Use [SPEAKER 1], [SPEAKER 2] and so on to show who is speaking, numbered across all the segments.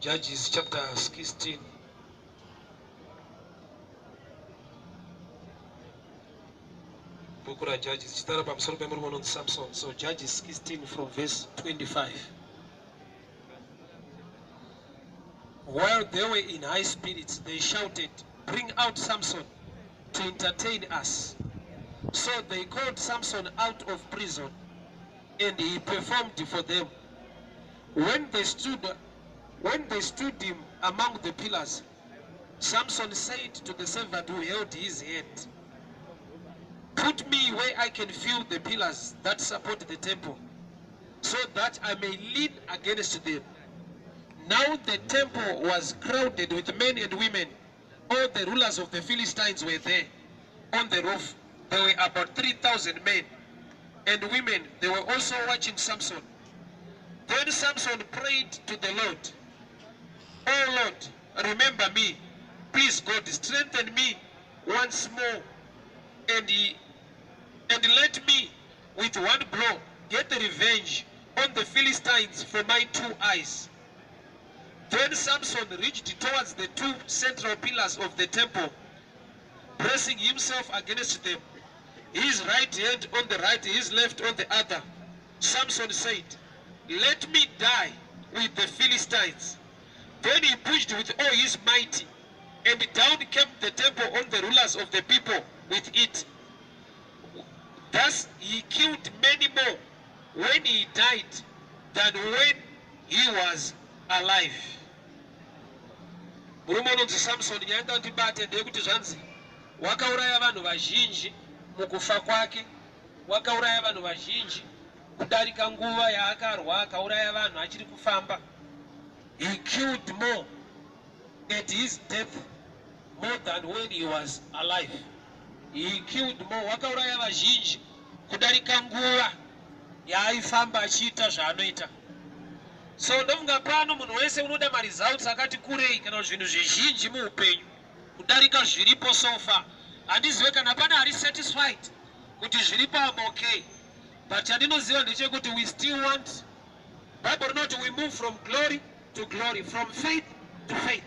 [SPEAKER 1] Judges chapter 16. Bhuku raJudges tichitaura pamusoro pemurume unonzi Samson. So Judges 16 from verse 25. While they were in high spirits, they shouted, "Bring out Samson to entertain us." So they called Samson out of prison, and he performed for them. When they stood him among the pillars, Samson said to the servant who held his hand, "Put me where I can feel the pillars that support the temple, so that I may lean against them." Now the temple was crowded with men and women. All the rulers of the Philistines were there on the roof. There were about 3,000 men and women. They were also watching Samson. Then Samson prayed to the Lord, "Oh Lord, remember me. Please, God, strengthen me once more and let me, with one blow, get revenge on the Philistines for my two eyes." Then Samson reached towards the two central pillars of the temple, pressing himself against them, his right hand on the right, his left on the other. Samson said, "Let me die with the Philistines." Then he pushed with all his might, and down came the temple on the rulers of the people with it. Thus he killed many more when he died than when he was alive. Murume unonzi Samson, nyaya ndandibate ndeyekuti zvanzi wakauraya vanhu vazhinji mukufa kwake, wakauraya vanhu vazhinji kudarika nguva yaakarwa akauraya vanhu achiri kufamba. He killed more at his death more than when he was alive. He killed more, wakauraya vazhinji kudarika nguva yaaifamba achiita zvaanoita. So ndofunga pano munhu wese unoda maresults akati kurei kana zvinhu zvizhinji muupenyu kudarika zviripo so far. Handizive kana pane ari satisfied kuti zviripo, am okay, but chandinoziva ndechekuti we still want. Bible rinoti we move from glory to glory, from faith to faith.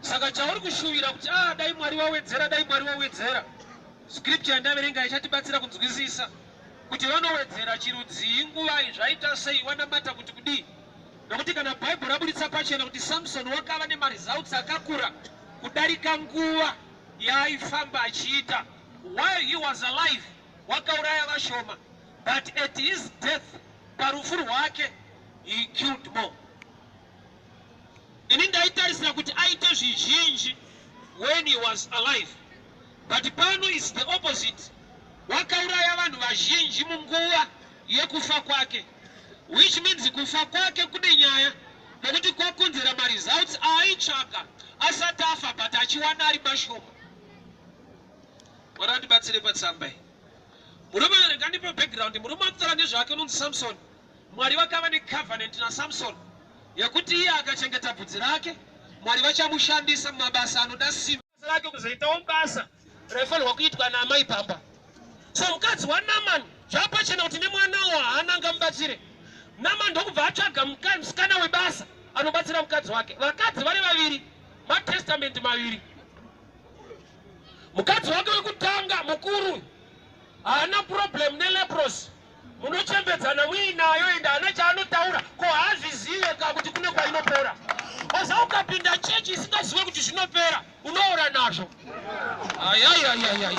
[SPEAKER 1] Saka chauri kushuvira kuti, "Ah, dai Mwari wawedzera, dai Mwari wawedzera," scripture yandaverenga ichatibatsira kunzwisisa kuti vanowedzera chirudzii, nguvai, zvaita sei, wanamata kuti kudii. Nokuti kana Bhaibheri raburitsa pachena kuti Samson wakava nemaresults akakura kudarika nguva yaaifamba achiita, while he was alive wakauraya vashoma, but at his death, parufu rwake, he killed more. Ini ndaitarisira kuti aite zvizhinji when he was alive, but pano is the opposite. Wakauraya vanhu vazhinji munguva yekufa kwake, which means kufa kwake kune nyaya, nokuti kwakonzera maresults aaitsvaka asati afa, but achiwana ari mashoma. Mwari andibatsire patsamba iyi. Murume, rega ndipe background. Murume anotaura nezvake unonzi Samson. Mwari vakava necovenant naSamson yekuti iye akachengeta bvudzi rake, Mwari vachamushandisa mumabasa anoda simba rake, kuzoitawo basa raifanirwa kuitwa naamai pamba. So mukadzi waNaman, zvapachena kuti nemwanawo haana angamubatsire. Naman ndokubva atsvaga musikana webasa anobatsira mukadzi wake. Vakadzi vari vaviri, matestamenti maviri. Mukadzi wake wekutanga mukuru haana problem neleprosy. Munochembedzana muinayo, ende haana chaanotaura. Ko haazvizive ka kuti kune kwainopera? Oza ukapinda chechi isingazive kuti zvinopera, unoora nazvo. Ayayayayaya,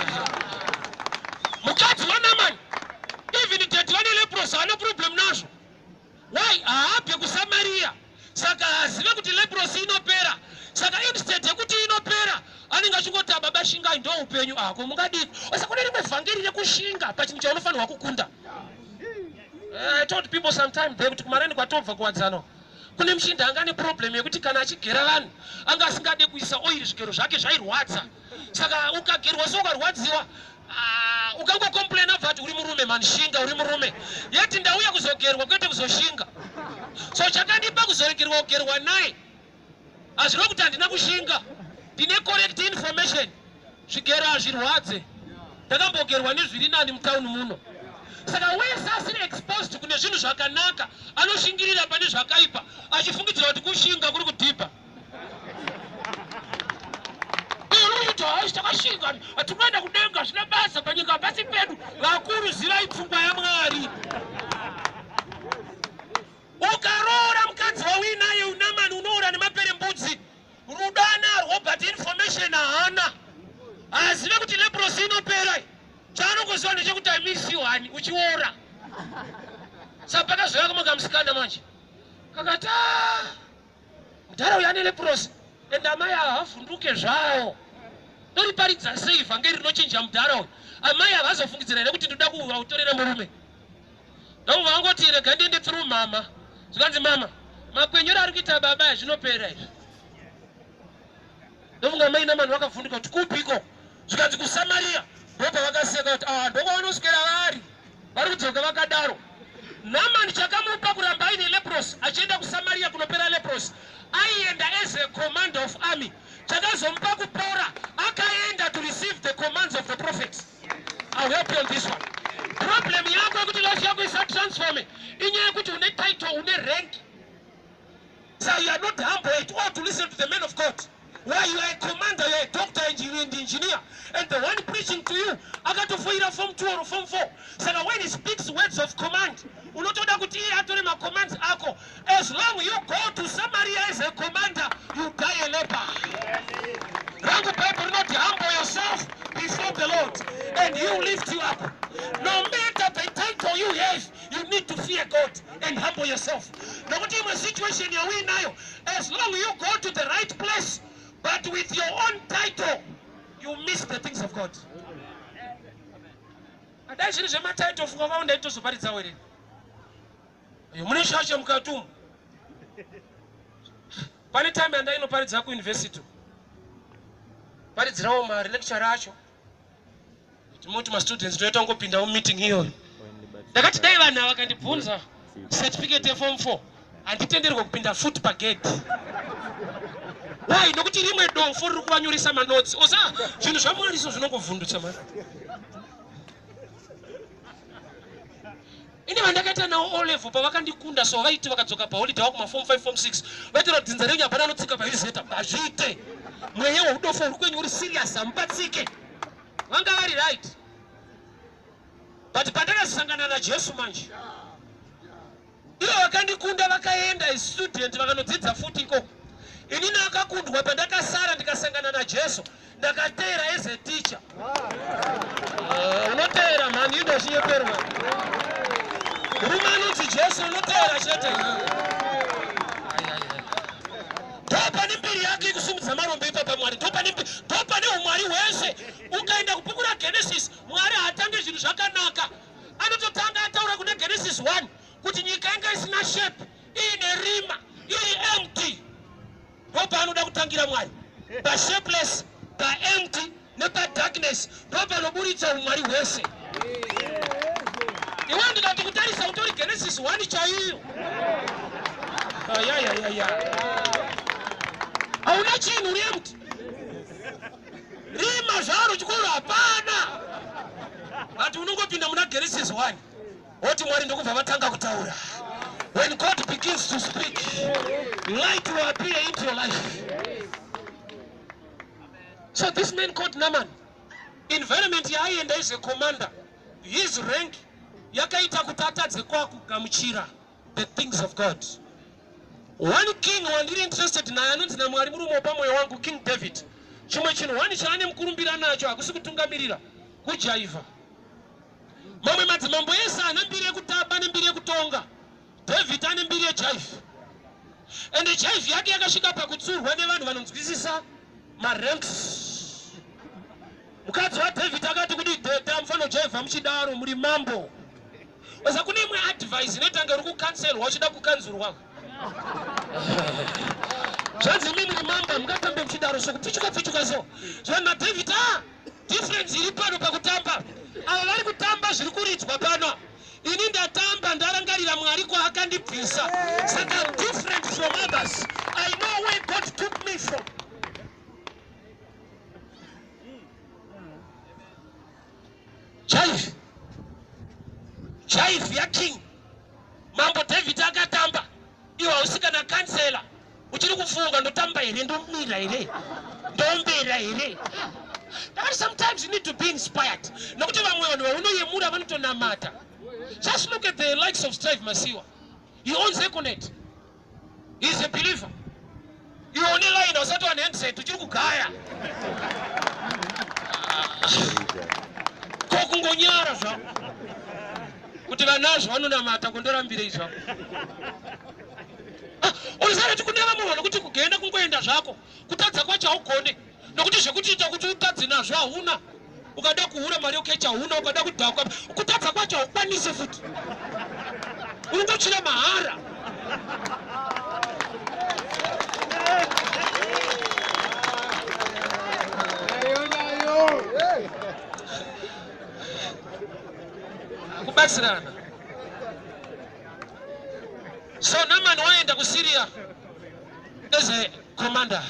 [SPEAKER 1] mukadzi waNamani, even teti vane leprosy, haana problem nazvo. Why? Haabve kuSamaria, saka haazive kuti leprosy inopera. Saka instead yekuti inopera, anenge achingoti, "Ababa, shingai, ndo upenyu ako, mungadiko." Saka kune rimwe vhangeri rekushinga pachinhu chaunofanirwa kukunda. I told people sometime there kuti kumareni kwatobva kuwadzano kune muchinda anga ane problem yekuti kana achigera vanhu anga asingade kuisa oiri, zvigero zvake zvairwadza. Saka ukagerwa so ukarwadziwa, ah, ukangocomplaina bva ati, "Uri murume mani, shinga, uri murume." Yeti ndauya kuzogerwa, kwete kuzoshinga. So chakandipa kuzoregerwa kugerwa naye hazvino kuti handina kushinga, ndine correct information. Zvigero hazvirwadze, ndakambogerwa nezviri nani mutauni muno. Saka wese asiri exposed kune zvinhu zvakanaka anoshingirira pane zvakaipa achifungidzira kuti kushinga kuri kudhibha. Takashinga tinoenda kudenga, zvina basa, panyika pasi pedu. Vakuru, zivai pfungwa yaMwari. Ukaroora mukadzi wauinaye unamani, unoora nemaperembudzi. Rudo anarwo, but information haana. Haazive kuti leprosy inopera. Chaanongoziva ndechekuti, "I miss you, honey," uchiora. Saka pakazouya kamwe kamusikana manje kakati, "Ah, mudhara uyu ane leprosy and amai ava havhunduke zvawo. Ndoriparidza sei vhangeri rinochinja mudhara uyu? Amai havazofungidzira here kuti ndoda kuutorera murume?" Ndokubva vangoti, "Rega ndiende through mama." Zvikanzi, "Mama, makwenyero ari kuita baba aya, zvinopera izvi." Ndofunga mai naMani vakavhunduka kuti, "Kupiko?" Zvikanzi, "KuSamariya." Ndopavakaseka kuti, "Ah, ndokwavanoswera vari, vari kudzoka vakadaro." Namani chakamupa kuramba aine leprosy achienda kuSamariya kunopera leprosy, aienda as a commander of army. Chakazomupa kupora, akaenda to receive the commands of the prophet. I'll help you on this one. Problem yako yekuti life yako isatransforme inyaya yekuti une title, une rank, so you are not humble at all to listen to the man of God. Why? You are a commander, you are a doctor, engineer and engineer, and the one preaching to you akatofoira form 2 or form 4. Saka when he speaks words of command, unotoda kuti iye atore macommands ako. As long you go to Samaria as a commander, you die a leper. Rangu Bible rinoti, "Humble yourself before the Lord and he will lift you up." No matter the title you have, you need to fear God and humble yourself, nokuti imwe situation yauinayo, as long you go to the right place but with your own title, you miss the things of God. Adai zviri zvematitle, funga kwavo ndaitozoparidzawo here? Iyo mune shasha mukati umu. Pane time yandainoparidza kuuniversity, paridzirawo mari lecture acho, timoti mastudents toita kungopindawo meeting iyoyo. Ndakati, dai vanhu ava vakandibvunza certificate yeform 4, handitenderwe kupinda futi pagate. Why? Nokuti rimwe dofo riri kuvanyoresa manotsi osa. Zvinhu zvaMwari so zvinongovhundutsa mani. Ine vandakaita nawo O level, pavakandikunda so, vaiti vakadzoka paholiday wakuma form 5, form 6, vaitira kuti dzinza renyu hapana anotsika paizeta. Hazviite. Mweya weudofo uri kwenyu uri serious, hamubatsike. Vanga vari right, but pandakasangana naJesu manje, ivo vakandikunda vakaenda istudent vakanodzidza futi ikoko. Inini akakundwa, pandakasara ndikasangana naJesu, ndakateera as a teacher. Unoteera mhani, indochinyeperwa. Murume anonzi Jesu unoteera chete. Ndopane mbiri yake ikusimudza marombe ipapa. Mwari ndopane umwari hwese. Ukaenda kubhuku raGenesis, Mwari haatange zvinhu zvakanaka. Anototanga ataura kune Genesis 1 kuti nyika yanga isina shape, iine rima, iri empty. Ndopaanoda kutangira Mwari, pashapeless, paempty nepadarkness. Ndopanoburitsa umwari hwese. Iwe ndikati kutarisa utori Genesis 1 chaiyo. Ayayayaya, hauna chinhu, uri empty, rima zvaro, chikoro hapana, but unongopinda muna Genesis 1 woti Mwari ndokubva vatanga kutaura. When God begins to speak, light will appear into your life. So this man called Naman, environment yaaienda as a commander, his rank yakaita kuti atadze kwakugamuchira the things of God. One king wandiri interested naye anonzi naMwari murume wepamwoyo wangu, King David. Chimwe chinhu one chaane mukurumbira nacho hakusi kutungamirira, kujaivha. Mamwe madzimambo ese ana mbiri yekutamba nembiri yekutonga. David ane mbiri yejive, ende jive yake yakasvika pakutsurwa nevanhu vanonzwisisa maranks. Mukadzi waDavid akati kudi, "Dhedha, mufanira kujaivha muchidaro, muri mambo." Oza kune imwe advice inoita uri kukanselwa uchida kukanzurwa. Zvanzi, "Imi muri mambo, hamungatambe muchidaro so, kupfichuka pfichuka so." Zvanzi naDavid, "A difference iri pano pakutamba, ava vari kutamba zviri kuridzwa pano, ini ndatamba ndarangarira Mwari kwaakandibvisa. Saka I'm different from others. I know where God took me from." Jive. Kana kansela uchiri kufunga, ndotamba here, ndomira here, ndombera here? Ndakati sometimes you need to be inspired, nokuti vamwe vanhu vaunoyemura vanotonamata. Just look at the likes of Strive Masiyiwa. He owns Econet. He is a believer. Iwe une line, usati wane handset, uchiri kugaya ko kungonyara zvako kuti vanazvo vanonamata, kundorambirei zvako? Ah, unoziva kuti kune vamwe vanhu kuti kugenda kungoenda zvako, kutadza kwacho haugone, nokuti zvekuchiita kuti utadze nazvo hauna. Ukada kuhura, mari yokecha hauna. Ukada kudhakwa, kutadza kwacho haukwanisi futi, unongochira mahara.
[SPEAKER 2] Nayo, nayo.
[SPEAKER 1] Kubatsirana. So Naman waenda kuSyria as a commander.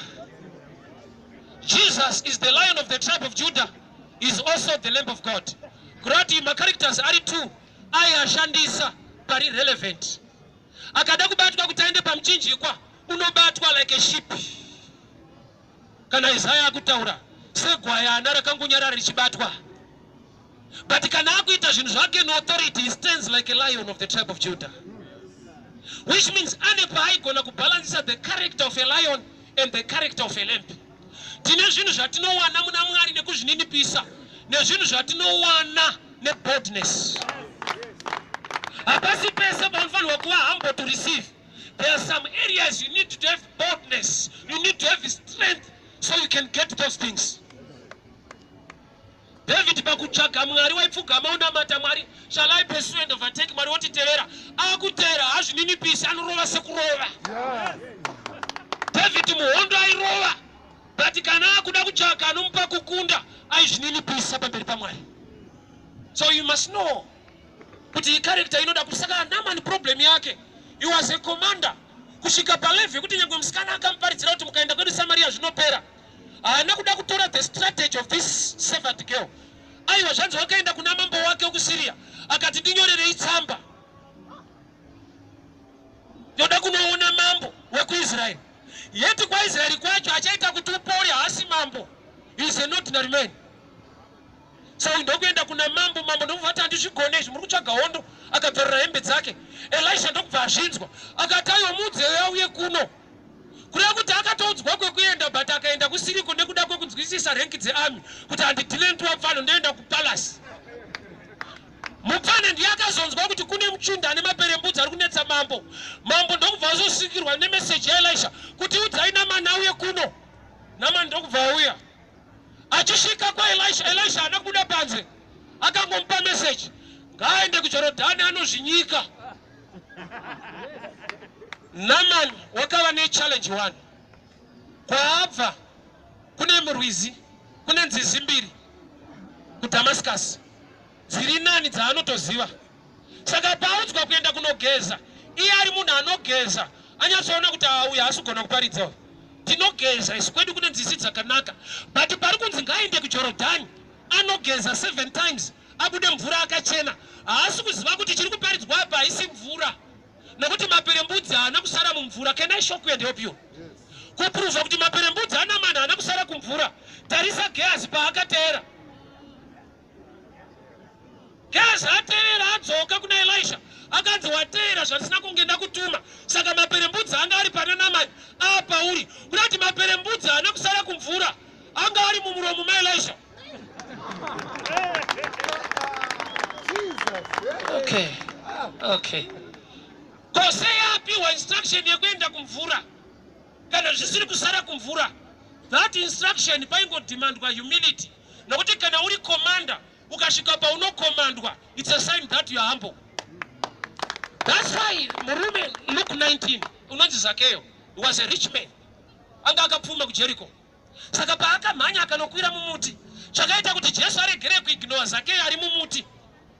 [SPEAKER 1] Jesus is the Lion of the tribe of Judah, is also the Lamb of God. Kurati macharacters ari two aiashandisa pari relevant. Akada kubatwa kuti aende pamuchinjikwa, unobatwa like a sheep. Kana Isaya akutaura, segwayana rakangonyarara richibatwa. But kana akuita zvinhu zvake neauthority, he stands like a Lion of the tribe of Judah, which means ane paaigona kubhalansisa the character of a lion and the character of a lamb. Tine zvinhu zvatinowana muna Mwari nekuzvininipisa, nezvinhu zvatinowana neboldness. Hapasi pese paunofanirwa kuva humble to receive. There are some areas you need to have boldness, you need to have strength so you can get those things. David pakutsvaga Mwari waipfugama, unamata Mwari, "Shall I pursue and overtake?" Mwari wotitevera. Akutevera, hazvininipisi, anorova sekurova. David muhondo airova, but kana akuda kutsvaka anomupa kukunda, aizvininipisa pamberi paMwari. So you must know kuti iyi character inoda kuti. Saka Namani problem yake, he was a commander kusvika palevel yekuti nyange musikana akamuparidzira kuti mukaenda kwedu Samaria zvinopera, haana kuda kutora the strategy of this servant girl. Aiwa, zvanzi wakaenda kuna mambo wake wekuSyria, akati, "Ndinyorerei tsamba, ndoda kunoona mambo wekuIsraeri." Yeti kwaIsraeri kwacho achaita kuti upore haasi mambo, is an ordinary man. So ndokuenda kuna mambo. Mambo ndokubva ati, "Handizvigone izvi, muri kutsvaga hondo." Akabvarura hembe dzake. Elisha ndokubva azvinzwa, akati, "Aiwa, muudzeyo auye kuno." Kureva kuti akatoudzwa kwekuenda, but akaenda kusiriko nekuda kwekunzwisisa rank dzearmy, kuti handidhile ntuwapfano, ndoenda kupalace. Mupfana ndiye akazonzwa kuti kune muchinda ane maperembudzi ari kunetsa mambo. Mambo ndokubva azosvikirwa nemeseji yaElisha kuti, "Udzai Namani auye kuno." Namani ndokubva auya. Achisvika kwaElisha, Elisha haana kubuda panze, akangomupa meseji, ngaaende kuJorodhani anozvinyika. Naman wakava nechallenge one. Kwaabva kune murwizi, kune nzizi mbiri kuDamascus dziri nani dzaanotoziva. Saka paaudzwa kuenda kunogeza, iye ari munhu anogeza, anyatsoona kuti auya haasi kugona kuparidza. Tinogeza isu, kwedu kune nzizi dzakanaka, but pari kunzi ngaaende kuJorodhani anogeza seven times, abude mvura akachena. Haasi kuziva kuti chiri kuparidzwa apa haisi mvura, nokuti maperembudzi haana kusara mumvura. Can I shock you and help you kuprova kuti maperembudzi aNamani haana kusara kumvura? Tarisa Gehazi paakateera. Gehazi ateera, adzoka kuna Elisha, akanzi, "Wateera zvatisina kunge ndakutuma." Saka maperembudzi anga ari pana Namani apauri, kuda kuti maperembudzi haana kusara kumvura, anga ari mumuromo maElisha.
[SPEAKER 2] Jesus.
[SPEAKER 1] Okay, kose yapiwa instruction yekuenda kumvura, kana zvisiri kusara kumvura, that instruction paingodemandwa humility, nokuti kana uri commander, ukasvika paunokomandwa, it's a sign that you are humble. That's why murume, Luke 19, unonzi Zakeyo, he was a rich man, anga akapfuma kuJericho. Saka paakamhanya akanokwira mumuti, chakaita kuti Jesu aregere kuignora Zakeyo ari mumuti,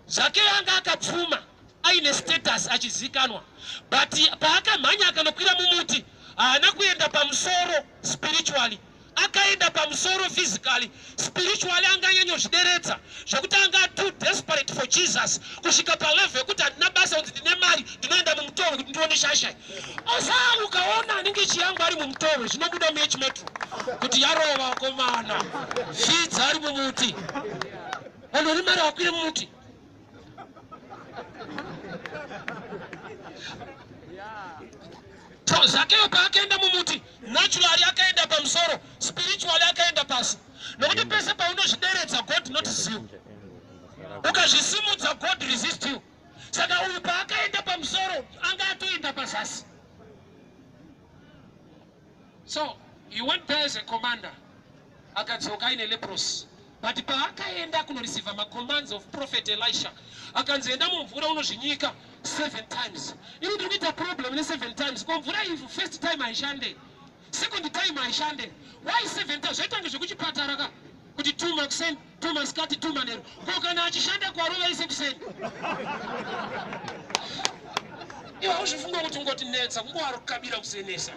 [SPEAKER 1] Zakeyo anga akapfuma, aine status, achizikanwa, but paakamhanya akanokwira mumuti, haana kuenda pamusoro spiritually. Akaenda pamusoro physically, spiritually anga anyanyozvideredza zvekuti anga too desperate for Jesus kusvika palevel yekuti handina basa kuti ndine mari, ndinoenda mumutove kuti ndione shasha. Osa ukaona anenge chiyangu ari mumutove, zvinobuda muH Metro kuti yarova vakomana, fidza ari mumuti, vanhu vane mari vakwire mumuti. So Zakeo paakaenda mumuti, naturally akaenda pamusoro, spiritually akaenda pasi. Nokuti pese paunozvideredza, God notices you. Ukazvisimudza, God resist you. Saka uyu paakaenda pamusoro, anga atoenda pazasi. So he went there as a commander, akadzoka aine leprosy. But paakaenda kunoreceiva macommands of Prophet Elisha, akanzi enda mumvura unozvinyika seven times. Ini ndiri kuita problem ne7 times. Ko mvura iyi first time haishande, second time haishande, why seven times? Zvaita kunge zvekuchipatara ka, kuti two makuseni, two masikati, two manheru. Ko kana achishanda kwarova ise kuseni? Iwe hauzvifunga kuti ungoti netsa kungowarukabira kusenesa.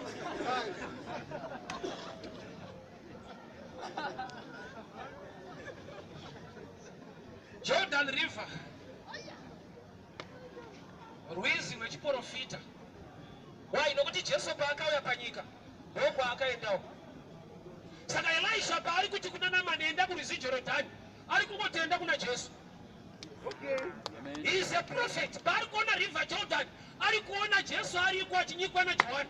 [SPEAKER 1] Jordan River, rwizi rwechiprofita. Why? Nokuti Jesu paakauya panyika ndokwaakaendawo. Saka Elisha paari kuti kuna Namani enda kurwizi Jorodhani, ari kungotenda kuna Jesu. He is a prophet. Paari kuona River Jordan, ari kuona Jesu ariko achinyikwa naJohani.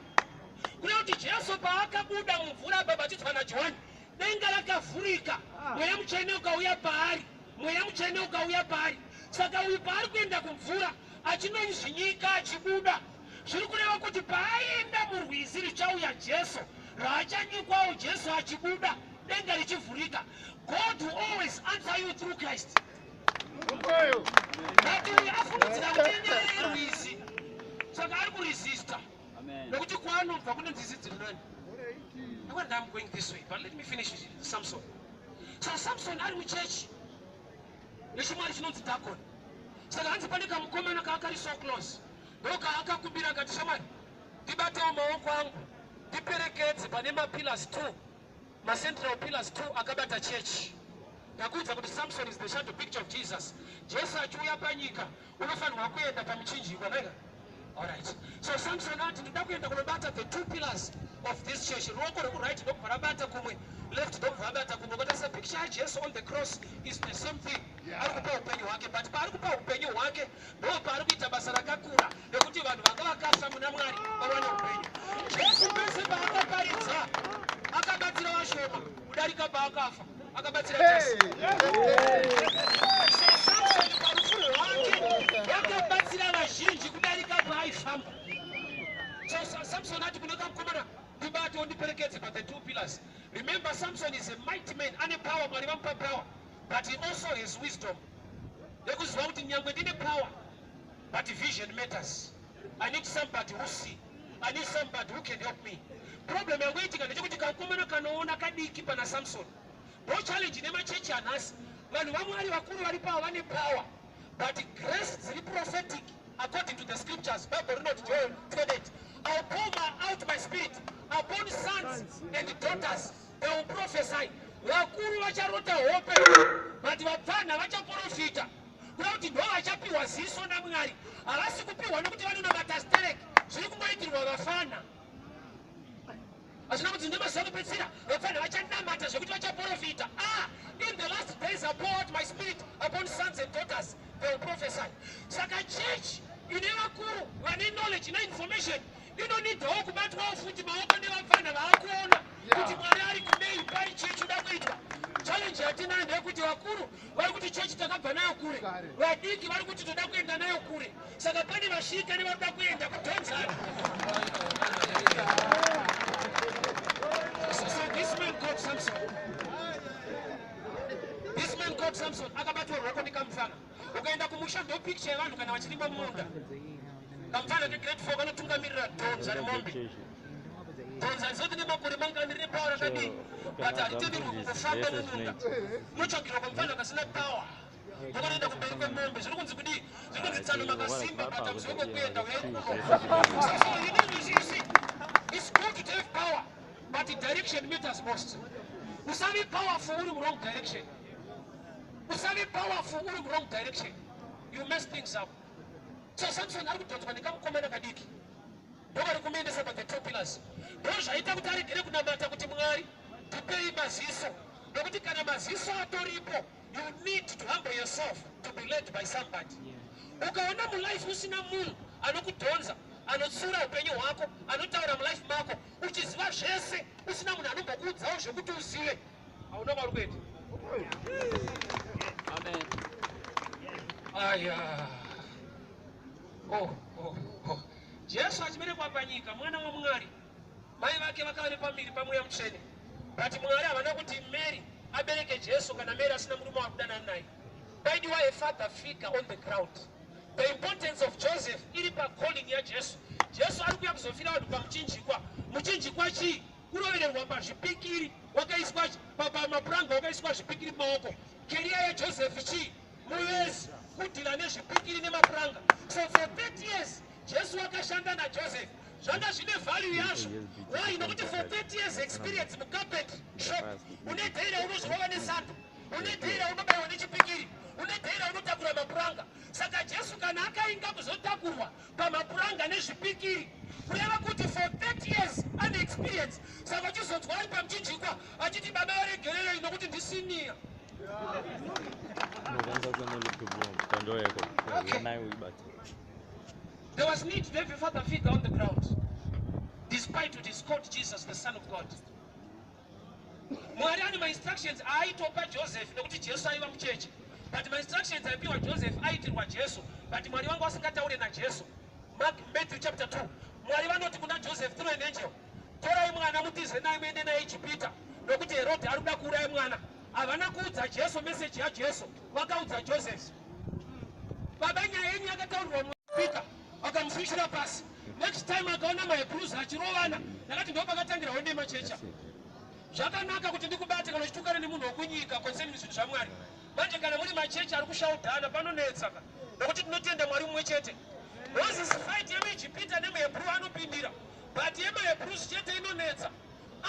[SPEAKER 1] Kuda kuti Jesu paakabuda mumvura abhabhatidzwa naJohani, denga rakavhurika, Mweya Mutsvene ukauya paari, Mweya Mutsvene ukauya paari. Saka uyu paari kuenda kumvura achinozvinyika achibuda, zviri kureva kuti paaenda murwizi richauya Jesu, raachanyikwawo Jesu achibuda, denga richivhurika. God will always answer you through Christ. But uyu afungidzira kuti inyaya yerwizi, saka ari kuresista nekuti kwaanobva kune nzizi dziri nani. I wonder, I'm going this way, but let me finish with Samson. So Samson ari muchechi nechimwari chinonzi Dagon. Saka hanzi pane kamukomana kaakari so close, ndokaakakumbira akati, "Shamwari, ndibatewo maoko angu, ndiperekedze pane mapillars 2, macentral pillars 2 akabata chechi." Ndakuudza kuti Samson is the shadow picture of Jesus. Jesu achiuya panyika unofanirwa kuenda pamuchinjikwa naika. Alright, so Samson ati ndoda kuenda kunobata the two pillars of this church. Ruoko rwekuright ndokubva rabata kumwe, left ndokubva rabata kumwe. Ukatarisa picture yaJesu on the cross is the same thing. Ari kupa upenyu hwake, but paari kupa upenyu hwake ndo paari kuita basa rakakura nekuti vanhu vanga vakafa muna Mwari vawane upenyu. Jesu pese paakaparidza akabatsira vashoma kudarika paakafa akabatsira Jesu. So Samson parufu rwake wakabatsira vazhinji kudarika paaifamba. So Samson ati kune kamukomana, "Ndibate undiperekedze pa the two pillars." Remember, Samson is a mighty man, ane power, Mwari vamupa power, but he also has wisdom yekuziva kuti nyangwe ndine power, but vision matters. I need somebody who see, I need somebody who can help me. Problem yangoitika ndechekuti kamukomana kanoona kadiki pana Samson. Ndo challenge nemachechi anhasi. Vanhu vaMwari vakuru vari pavo vane power, but grace dziri prophetic according to the scriptures. Bible rinoti, Joel 28, "I'll pour out my spirit upon sons and daughters, they will prophesy." Vakuru vacharota hope, but vapfana vachaprofita. Kuda kuti ndo vachapiwa ziso naMwari. Havasi kupiwa nekuti vanonamata stereki, zviri kungoitirwa vafana. Hazvina kuti ndemazuva ekupedzisira vapfana vachanamata zvekuti vachaprofita. Ah, in the last days I pour out my spirit upon sons and daughters, they will prophesy. Saka church ine vakuru vane knowledge neinformation inonidhawo kubatwawo futi maoko nevapfana vaakuona kuti Mwari ari kudei pari chechi uda kuitwa. Challenge yatinayo ndeyekuti vakuru vari kuti chechi takabva nayo kure, vadiki vari kuti toda kuenda nayo kure. Saka pane vasvika nevari kuenda kudhonzana. So this man called Samson, this man called Samson akabatwa ruoko nekamufana. Ukaenda kumusha, ndo picture yevanhu kana vachirima munda. Kamufana kegrade 4 kanotungamirira dhonza remombe. Dhonza rizoti nemakore mangani, rine power rakadii, but haritenderwi kungofamba mumunda. Unotsvagirwa kamufana kasina power, ndokanoenda kumberi kwemombe. Zviri kunzi kudii? Zviri kunzi tsano makasimba, but hamuzive kwekuenda, uyai kuno. So you know, you see, it's good to have power, but Direction matters most. Usave powerful uri wrong direction. Usave powerful uri wrong direction. You mess things up. So Samson ari kudhonzwa nekamukomana kadiki. Ndovari kumuendesa pa the two pillars. Ndozvaita kuti aregere kunamata kuti Mwari tipei maziso. Nokuti kana maziso atoripo, you need to humble yourself to be led by somebody. Ukaona mulife usina munhu anokudhonza, anotsura upenyu hwako, anotaura mulife mako, uchiziva zvese, usina munhu anombokuudzawo zvekuti uzive, hauna kwauri kuenda.
[SPEAKER 2] Amen.
[SPEAKER 1] Aya. Oh. Jesu achiberekwa panyika, mwana waMwari, mai vake vakava nepamuviri pamweya mutsvene, but Mwari havana kuti Mary abereke Jesu kana Mary asina murume wakudanana naye. Paidiwa a father figure on the ground. The importance of Joseph iri pacalling yaJesu. Jesu ari kuuya kuzofira vanhu pamuchinjikwa. Muchinjikwa chii? Kurovererwa pazvipikiri, wakaiswa pamapuranga, wakaiswa zvipikiri mumaoko. Career yaJoseph chii? Muvezi, kudhila nezvipikiri nemapuranga. So for 30 years Jesu akashanda naJoseph. Zvanga zvine value yazvo. Why? Nokuti for 30 years experience mucarpet shop, une day raunozorova nesando, une day raunobayiwa nechipikiri, une day raunotakura mapuranga. Saka Jesu kana akainga kuzotakurwa pamapuranga nezvipikiri, kureva kuti for 30 years ane experience. Saka uchizonzwa ari pamuchinjikwa achiti, "Baba, varegererei nokuti ndisiniya."
[SPEAKER 3] Unokwanisa kuenda laptop ndoyeko nayo uibate.
[SPEAKER 1] There was need to have a father figure on the ground, despite what is called Jesus, the Son of God. Mwari ane mainstructions aaitopa Joseph nekuti Jesu aiva mucheche, but mainstructions aipiwa Joseph aitirwa Jesu, but Mwari vanga vasingataure naJesu. Mark, Matthew chapter 2, Mwari vanoti kuna Joseph through an angel, "Torai mwana mutize naye muende naye Ijipita nokuti Herodhi ari kuda kuuraya mwana." Havana kuudza Jesu meseji yaJesu, vakaudza Joseph. Baba, nyaya yenyu yakataurirwa muPita, akamuswishira pasi. Next time akaona maHebrews achirovana, ndakati ndo pakatangira honde machecha. Zvakanaka kuti ndikubate kana uchitukana nemunhu wokunyika concerning zvinhu zvaMwari. Manje kana muri machechi ari kushaudhana, panonetsa ka, nokuti tinotenda Mwari mumwe chete. Moses fight yemuIjipita nemuHebrew anopindira, but yemaHebrews chete inonetsa.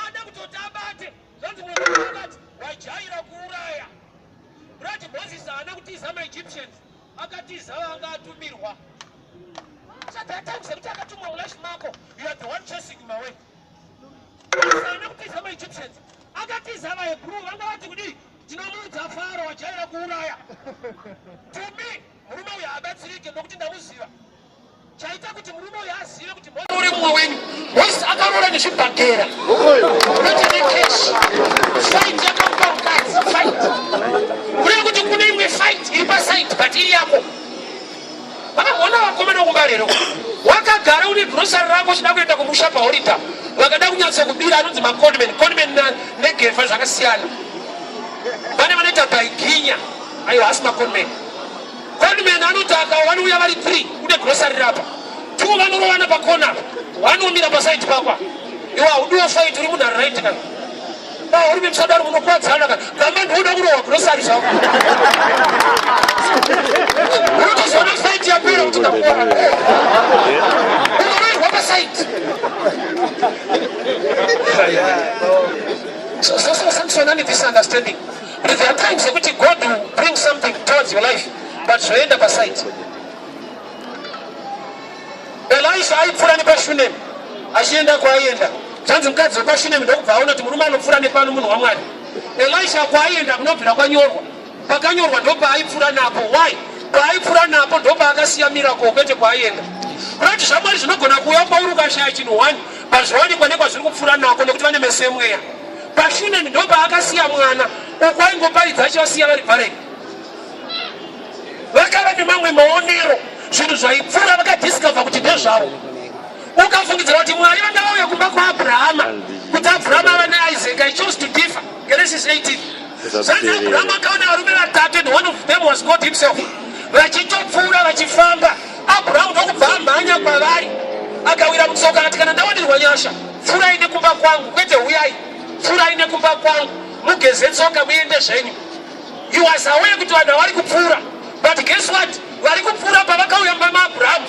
[SPEAKER 1] Ada kutoti abate, zvanzi munhu akati wajaira kuuraya. Kurati Moses haana kutiza maEgyptians, akatiza vanga atumirwa. So there are times ekuti akatumwa mulife mako, you are the one chasing him away. Moses haana kutiza maEgyptians, akatiza vaHebrew vanga vati kudii? "Tinomuudza Faro wajaira kuuraya." To me, murume uyu haabatsirike nokuti ndamuziva. Chaita kuti murume uyu azive kuti uri mumwe wenyu, Moses akaroora nezvibhagera, kwete necash. Fight yakamupa mukadzi, fight kureva kuti kune imwe fight iri paside, but iri yako. Vakamboona vakomana kumba rero, wakagara une grocery rako, uchida kuenda kumusha paholiday, vakada kunyatsokubira, anonzi maconman. Conman negefa zvakasiyana. Pane vanoita baiginya, aiwa, asi maconman. Conman anoti vanouya vari 3, une grocery rapa, two vanorovana pakona, vanomira paside pakwa. Iwe haudiwo fight, uri munhu ari right kana uri musadaro, munokwadzana kana gamba ndinoda kurohwa grocery zvako. Unotozoona fight yapera kuti ndakukora, unoroerwa paside. So Samson ane this understanding. But there are times yekuti God will bring something towards your life, but zvoenda paside. Elisha aipfuura nepaShunemi achienda kwaaienda. Zvanzi mukadzi wepashunemi ndokubva aona kuti murume anopfuura nepano munhu waMwari. Elisha kwaaienda kunobvira kwanyorwa, pakanyorwa ndopaaipfuura napo. Why? Paaipfuura napo ndopaakasiya miracle, kwete kwaaienda. Kurati zvaMwari zvinogona kuuya kwauri ukashaya chinhu one, but zvawanikwa nekwazviri kupfuura nako, nekuti vane meso emweya. PaShunemi ndopaakasiya mwana, uko aingoparidza achivasiya vari bvareni. Vakava nemamwe maonero, zvinhu zvaipfuura vakadiscover kuti ndezvavo. Ukafungidzira kuti Mwari vanga vauya kumba kwaAbhurahama kuti Abhurahama ava neIsaac. I chose to differ. Genesis 18, zvanzi Abhurahama akaona varume vatatu, and one of them was God himself, vachitopfuura vachifamba. Abhurahamu ndokubva amhanya kwavari, akawira mutsoka, akati, "Kana ndawanirwa nyasha, pfuurai nekumba kwangu." Kwete huyai, pfuurai nekumba kwangu, mugeze tsoka, muende zvenyu. He was aware kuti vanhu havari kupfuura, but guess what? Vari kupfuura pavakauya mumba maAbhurahamu,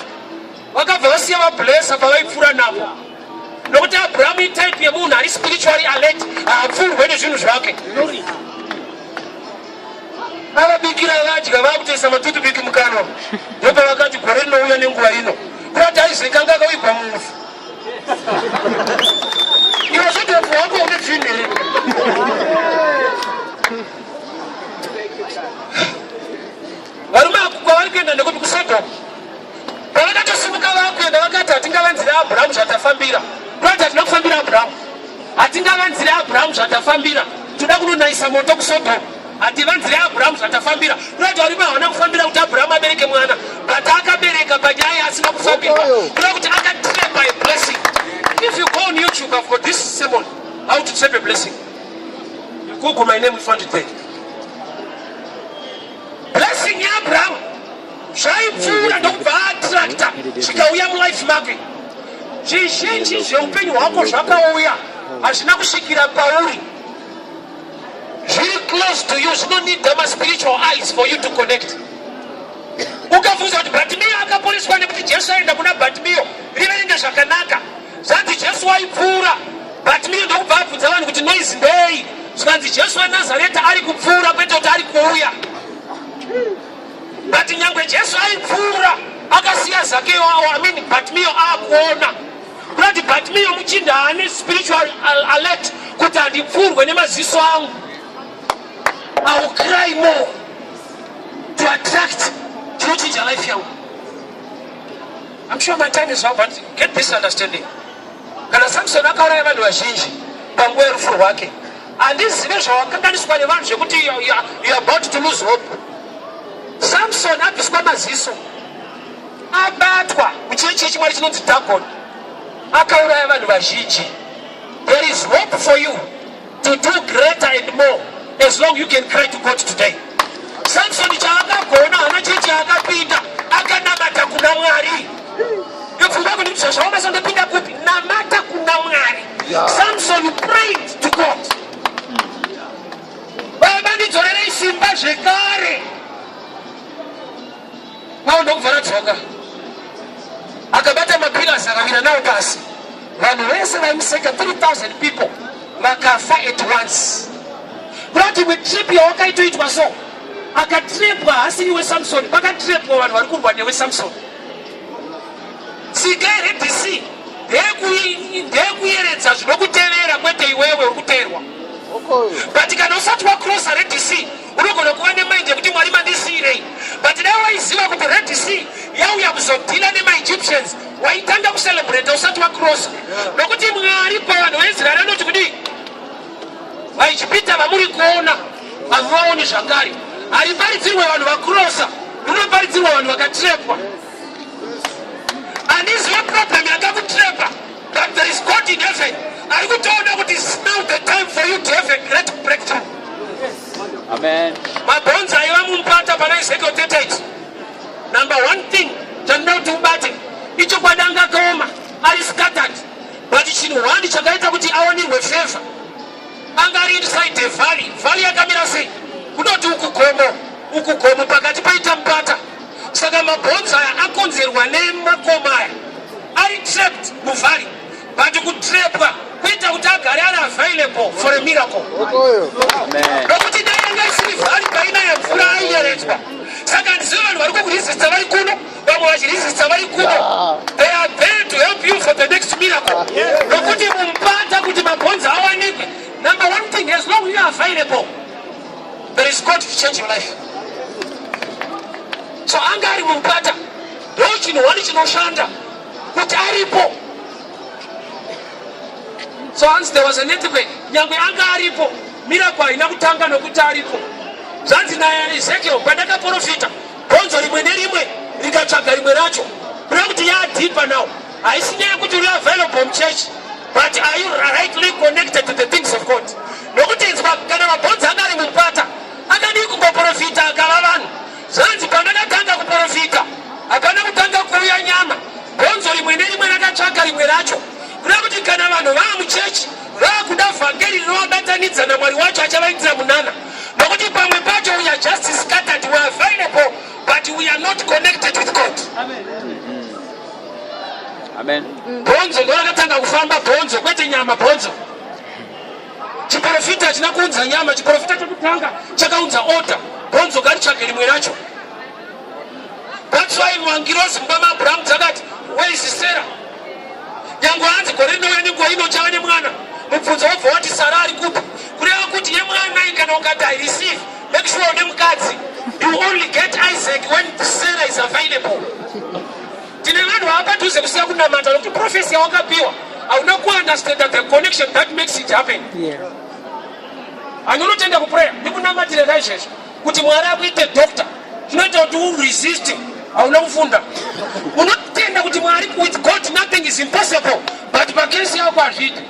[SPEAKER 1] vakabva vasiya vablessa pavaipfuura napo, nokuti Abhurahamu Abraham itype yemunhu ari spiritually alert, haapfuurwe nezvinhu zvake. Avabikira, vadya, vakutoisa matoothpick mukanwa, ndopavakati, "Gore rinouya nenguva ino." Kurati Isaac anga akawigwa muvhu. Iwe zvoti upfu hwako une zvinhu here? Varume kwavari kuenda ndekuti kuSodom. Pavakatosimuka vakuenda, vakati, "Hatingavanzira Abrahamu zvatafambira." Kurati hatina kufambira Abrahamu, hatingavanzira Abrahamu zvatafambira, toda kunonayisa moto kuSodom. Hativanzire Abrahamu zvatafambira. Kurati varume havana kufambira kuti Abrahamu abereke mwana, but akabereka panyaya asina kufambirwa. Kuda kuti akatrap a blessing. If you go on YouTube, I've got this sermon, "How to Trap a Blessing." You Google my name, you find it there. Blessing yaAbrahamu zvaipfuura, ndokubva aattracta, zvikauya mulife make. Zvizhinji zveupenyu hwako zvakauya, hazvina kusvikira pauri, zviri close to you, zvinonida maspiritual eyes for you to connect. Ukabvunza kuti Bhatimiyo akaporeswa nekuti Jesu aenda kuna Bhatimiyo, riverenge zvakanaka. Zvanzi Jesu waipfuura, Bhatimiyo ndokubva abvunza vanhu kuti, "Noise ndei?" Zvikanzi, "Jesu weNazareta ari kupfuura," kwete kuti ari kuuya. But nyangwe Jesu aipfuura, akasiya Zakeyo, I mean Bhatimiyo, aakuona. Kurati Bhatimiyo muchinda ane spiritual alert kuti handipfuurwe nemaziso angu. I will cry more to attract chinochinja life yangu. I'm sure my time is up, but get this understanding. Kana Samson akauraya vanhu vazhinji panguva yerufu rwake, handizive zvawakanganiswa nevanhu zvekuti you are about to lose hope. Samson abviswa maziso, abatwa muchechi yechimwari chinonzi Dagon, akauraya vanhu vazhinji. There is hope for you to do greater and more as long you can cry to God today. Samson chaakagona, hana chechi yaakapinda, akanamata kuna Mwari. Ipfungwa kuti zvazvaomesa, ndopinda kupi? Namata kuna Mwari. Samson prayed to God, "Baba, ndidzorerei simba zvekare." Pao ndokubva radzoka. Akabata mapillars, akawira nawo pasi. Vanhu vese vaimuseka, 3000 people vakafa at once. Kurati imwe trip yawakaitoitwa so, akatrepwa haasiri weSamson, pakatrepwa vanhu vari kurwa newe. Samson, tsika yeRed Sea ndeyekuyeredza zvinokutevera, kwete iwewe uri kuteerwa. But kana usati wacrossa Red Sea, unogona kuva nemind yekuti, "Mwari, mandisiyirei?" But dai waiziva kuti Red Sea yauya kuzodeala nemaEgyptians, waitanga kucelebrata usati wacrossa, nokuti Mwari pavanhu vaIsraeri anoti kudii? "VaIjipita vamuri kuona hamuvaoni zvakare." Hariparidzirwe vanhu vacrossa, rinoparidzirwa vanhu vakatrepwa. Handizive problem yakakutrepa, but there is God in heaven ari kutoona kuti it's now the time for you to have a great breakthrough.
[SPEAKER 3] Amen.
[SPEAKER 1] Mabhonzo aiva mumupata pana Ezekiel 38. Number one thing chandinoda kuti ubate, ichokwadi anga akaoma, ari scattered, but chinhu one chakaita kuti awanirwe favor, anga ari inside the valley. Valley yakamira sei? Kunoti uku gomo, uku gomo, pakati paita mupata. Saka mabhonzo aya akonzerwa nemakomo aya, ari trapped muvalley, but kutrepwa kuita kuti agare ari available for a miracle.
[SPEAKER 3] Amen.
[SPEAKER 1] Nokuti dai yanga isiri valley, painaya mvura aiyeredzwa. Saka handizivi vanhu vari kukuresista vari kuno, vamwe vachiresista vari kuno, they are there to help you for the next miracle, nokuti mumupata kuti mabhonzo awanikwe. Number one thing, as long you are available, there is God to change your life. So anga ari mumupata, ndo chinhu one chinoshanda kuti aripo. So hanzi there was an earthquake. Nyangwe anga aripo, miracle haina kutanga nokuti aripo. Zvanzi naEzekiel, "Pandakaprofita, bhonzo rimwe nerimwe rikatsvaga rimwe racho." Kureva kuti yadeeper now. Haisi nyaya yekuti uri available muchurch, but are you rightly connected to the things of God? Nokuti inzwa, kana mabhonzo anga ari mumupata, akadii kungoprofita akava vanhu? Zvanzi, "Pandakatanga kuprofita, hakana kutanga kuuya nyama, bhonzo rimwe nerimwe rakatsvaka rimwe racho." Kuda kuti kana vanhu vaa muchechi, vaakuda vhangeri rinovabatanidza naMwari wacho, achavaitira munana, nokuti pamwe pacho we are just scattered. We are available, but we are not connected with God.
[SPEAKER 2] Amen.
[SPEAKER 1] Bhonzo ndorakatanga kufamba, bhonzo kwete nyama, bhonzo. Chiprofita hachina kuunza nyama, chiprofita chekutanga chakaunza order. Bhonzo ngaritsvage rimwe racho. That's why mangirozi mumba maAbrahamu dzakati, "Where is Sarah?" Nyangwe hanzi gore rinouya nenguva ino chava nemwana, mubvunzo wobva wati, "Sara ari kupi?" Kureva kuti yemwana, kana ukati I receive, make sure une mukadzi. You only get Isaac when Sarah is available. Tine vanhu vava padhuze kusiya kunamata nokuti prophecy yawakapiwa hauna kuunderstanda the connection that makes it happen. Hanonotenda kuprayer ndikunamatire kaizvezvo kuti Mwari akuite doctor, zvinoita kuti uresist. Hauna kufunda, unotenda kuti Mwari, with God nothing is impossible, but pacase yako hazviiti.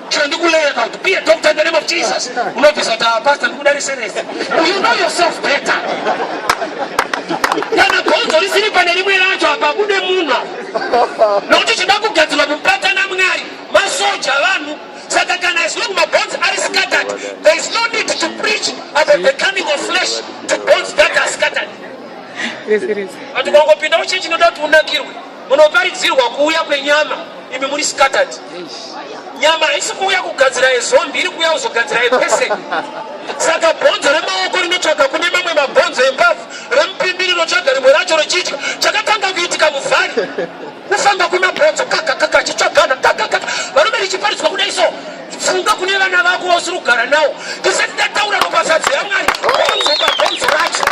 [SPEAKER 1] Chero ndikuleka kuti be a doctor in the name of Jesus, unobvisa kuti, "Ah, pastor, ndikuda research." You know yourself better. Kana bhonzo risiri pane rimwe racho, apa bude munhu, nokuti chida kugadzirwa mubatana Mwari masoja vanhu. Saka kana as long mabones ari scattered, there is no need to preach about the coming of flesh to bones that are scattered. But ukangopinda muchechi inoda kuti unakirwe, munoparidzirwa kuuya kwenyama, imi muri scattered. Nyama haisi kuuya kugadzira yezombie, iri kuuya kuzogadzira yeperson. Saka bhonzo remaoko rinotsvaga kune mamwe mabhonzo embavhu, remupimbi rinotsvaga rimwe racho richidya. Chakatanga kuitika muvhari kufamba kwemabhonzo kakakaka achitsvagana kakakaka. Varume, richiparidzwa kudai so, funga kune vana vako vausiri kugara nawo. Tisati tataura ropafadzo yaMwari, bhonzo pabhonzo racho.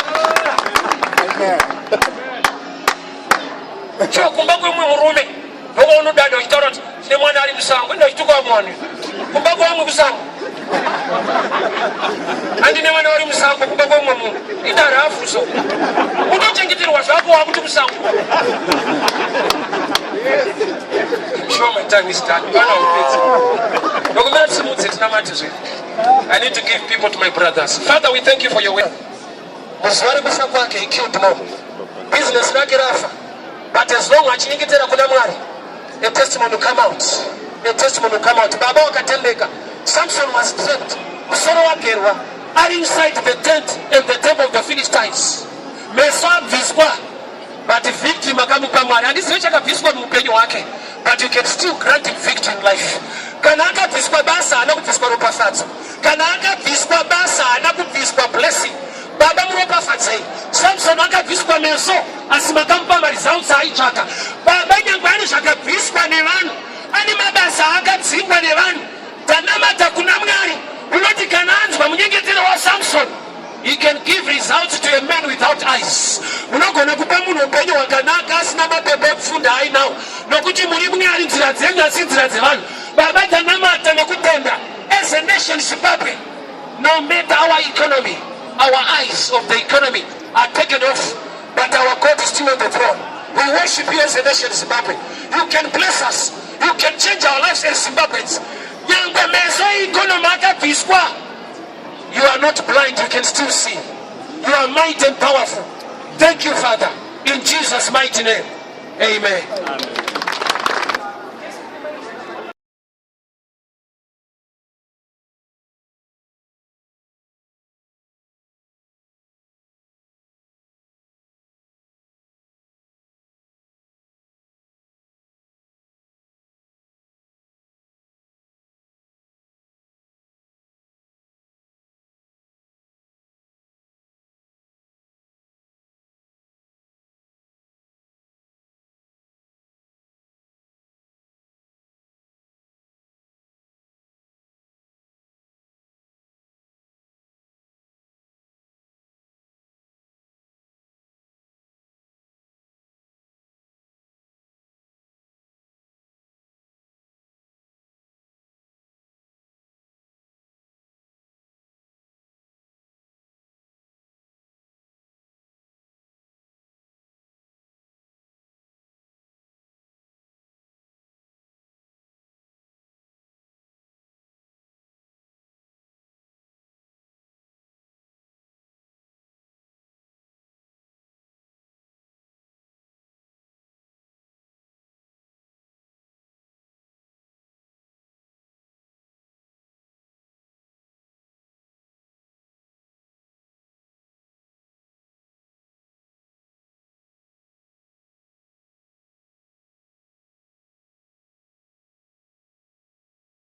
[SPEAKER 1] Chero kumba kwemumwe murume ndokaunodada uchitaura kuti tine mwana ari musango, enda uchituka mwana kumba kwamwe kusango. Handine vana vari musango kumba kwemumwe munhu, idarafu so unochengeterwa zvako wakuti musango. Sure, my time is done. Pana upedzi. Ndokumira tisimudze tinamate zvedu. I need to give people to my brothers. Father, we thank you for your word. Muzuva rekufa kwake, he killed more. Business rake rafa. But as long achinyengetera kuna Mwari, a testimony will come out. A testimony will come out. Baba wakatendeka. Samson was trapped. Musoro wagerwa. Ari inside the tent and the temple of the Philistines. Meso abviswa. But victory makamupa Mwari. Handizive chakabviswa muupenyu hwake. But you can still grant him victory in life. Kana akabviswa basa, haana kubviswa ropafadzo. Kana akabviswa basa, haana kubviswa blessing. Baba, muropafadzei. Samson akabviswa meso, asi makamupa maresults aitsvaka. Baba, nyangwe ane zvakabviswa nevanhu, ane mabasa akadzingwa nevanhu, tanamata kuna Mwari unoti kana anzwa munyengetero waSamson, he can give results to a man without eyes. Unogona kupa munhu upenyu hwakanaka asina mapepa ekufunda ainawo, nokuti muri Mwari, nzira dzenyu asi nzira dzevanhu. Baba, tanamata nekutenda as a nation Zimbabwe, no matter our economy, our eyes of the economy are taken off, but our God is still on the throne. We worship you as a nation Zimbabwe. You can bless us, you can change our lives as Zimbabweans. Nyangwe meso economy akabviswa, you are not blind, you can still see. You are mighty and powerful. Thank you, Father. In Jesus' mighty name, amen.
[SPEAKER 3] Amen.